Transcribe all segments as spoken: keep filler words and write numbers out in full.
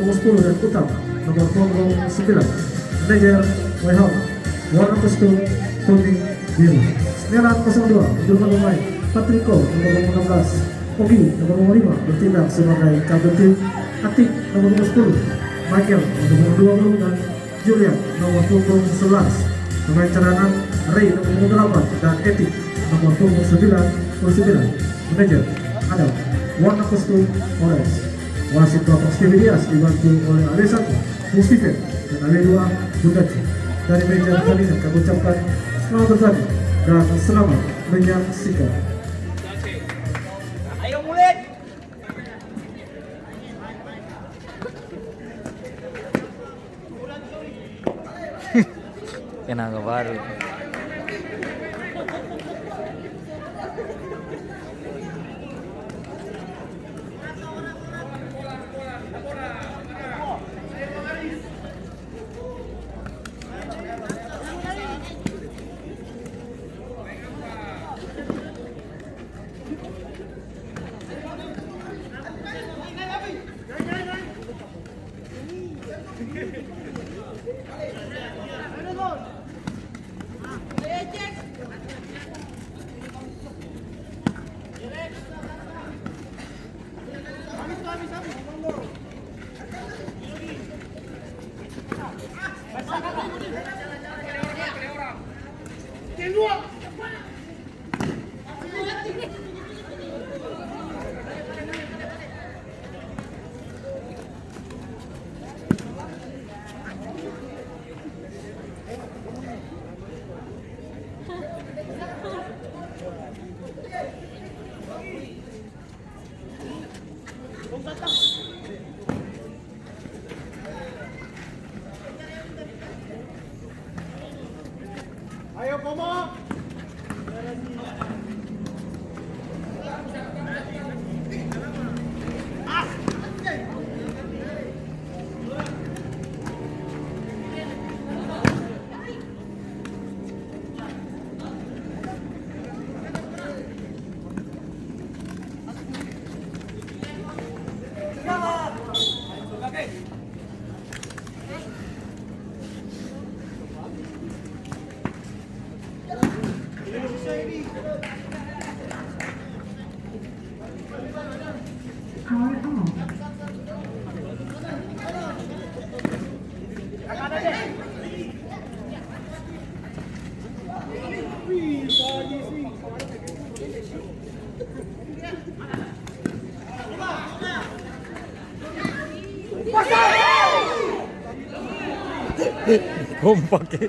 Nomor sepuluh dan Utama, nomor punggung sembilan. Manajer, Wehau, warna kostum kuning biru. Snelan kosong dua, juru pemain, Patriko, nomor punggung enam belas. Ogi, nomor punggung lima, bertindak sebagai kapten tim. Atik, nomor punggung sepuluh. Michael, nomor punggung dua puluh, dan Julian, nomor punggung sebelas. Pemain cadangan, Ray, nomor punggung delapan, dan Etik, nomor punggung sembilan puluh sembilan. Manajer, Adam, warna kostum orange. Wasit Bapak Steven Dias dibantu oleh Ale satu, Bung Steven, dan Ale dua, Bunda Ci. Dari meja pertandingan kami ucapkan selamat bertanding dan selamat menyaksikan. Tenaga baru. Kompak e.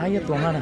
Ayo tuang ana.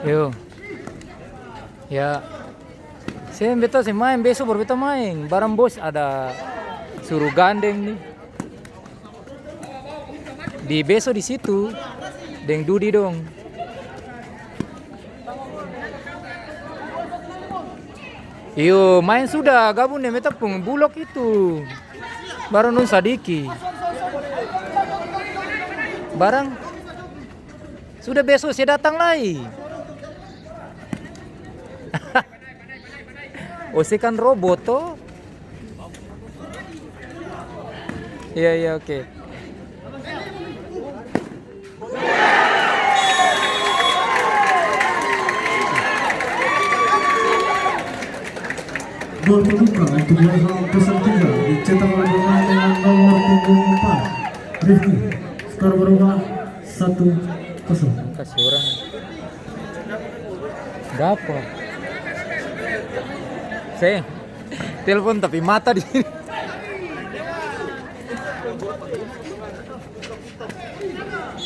Yo. Ya. Seng, beta seng maeng, beso baru beta maeng. Barang bos ada suru gandeng ni. Di beso di situ, deng Dudi dong. Iyo, maeng sudah, gabung deng beta pung bulog itu. Barang dong sadiki. Barang sudah beso se datang lai. Ose kan robot to. Iya, iya, oke. Gol terbuka untuk West Ham kosong tiga, dicetak oleh pemain dengan nomor punggung empat, Rifki. Skor berubah satu kosong. Kasih orang. Dapa. Saya telepon tapi mata di sini.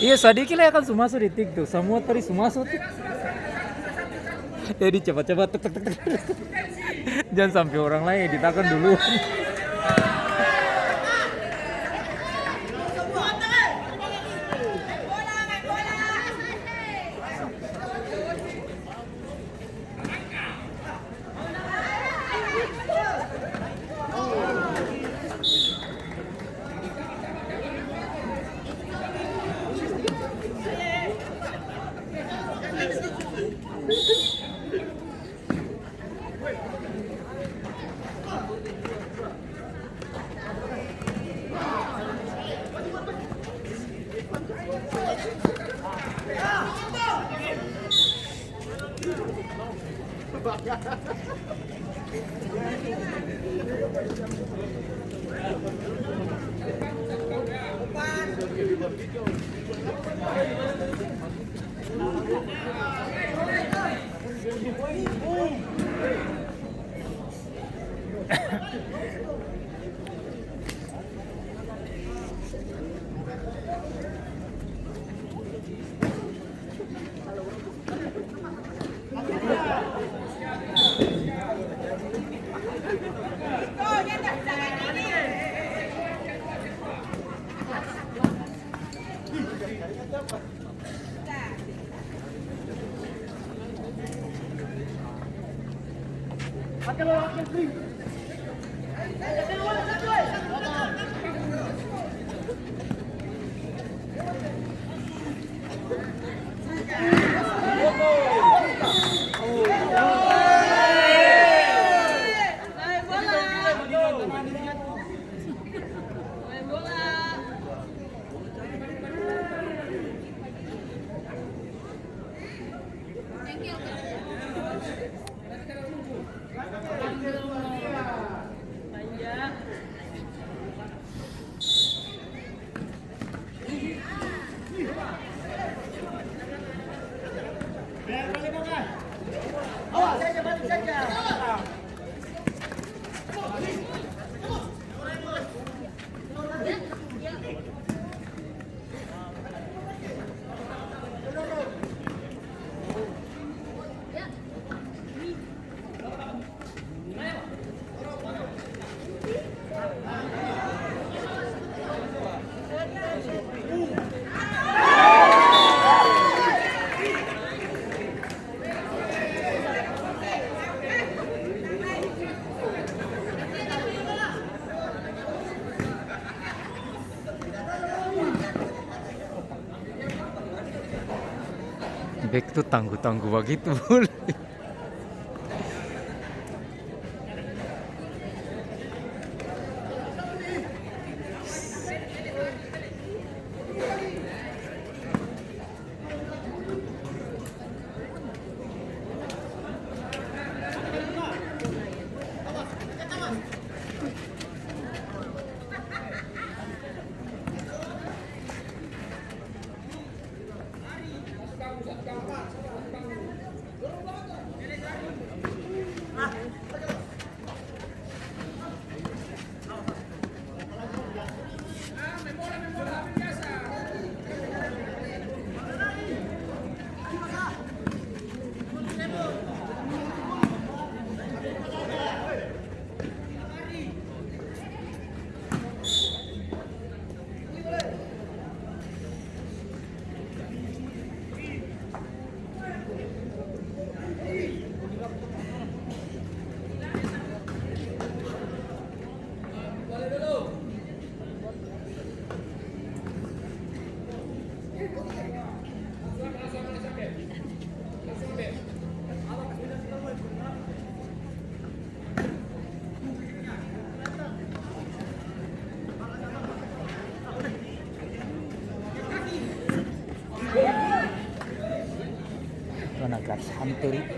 Iya, sadiki lai akang su maso di TikTok. Samua tadi su maso tu. Jadi cepat-cepat, tek, tek, tek, tek. Jang sampe orang laeng edit akang duluan. Bek tu tanggu-tanggu bagitu, boleh. Itu anak Gars Hunter itu.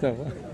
Sapa?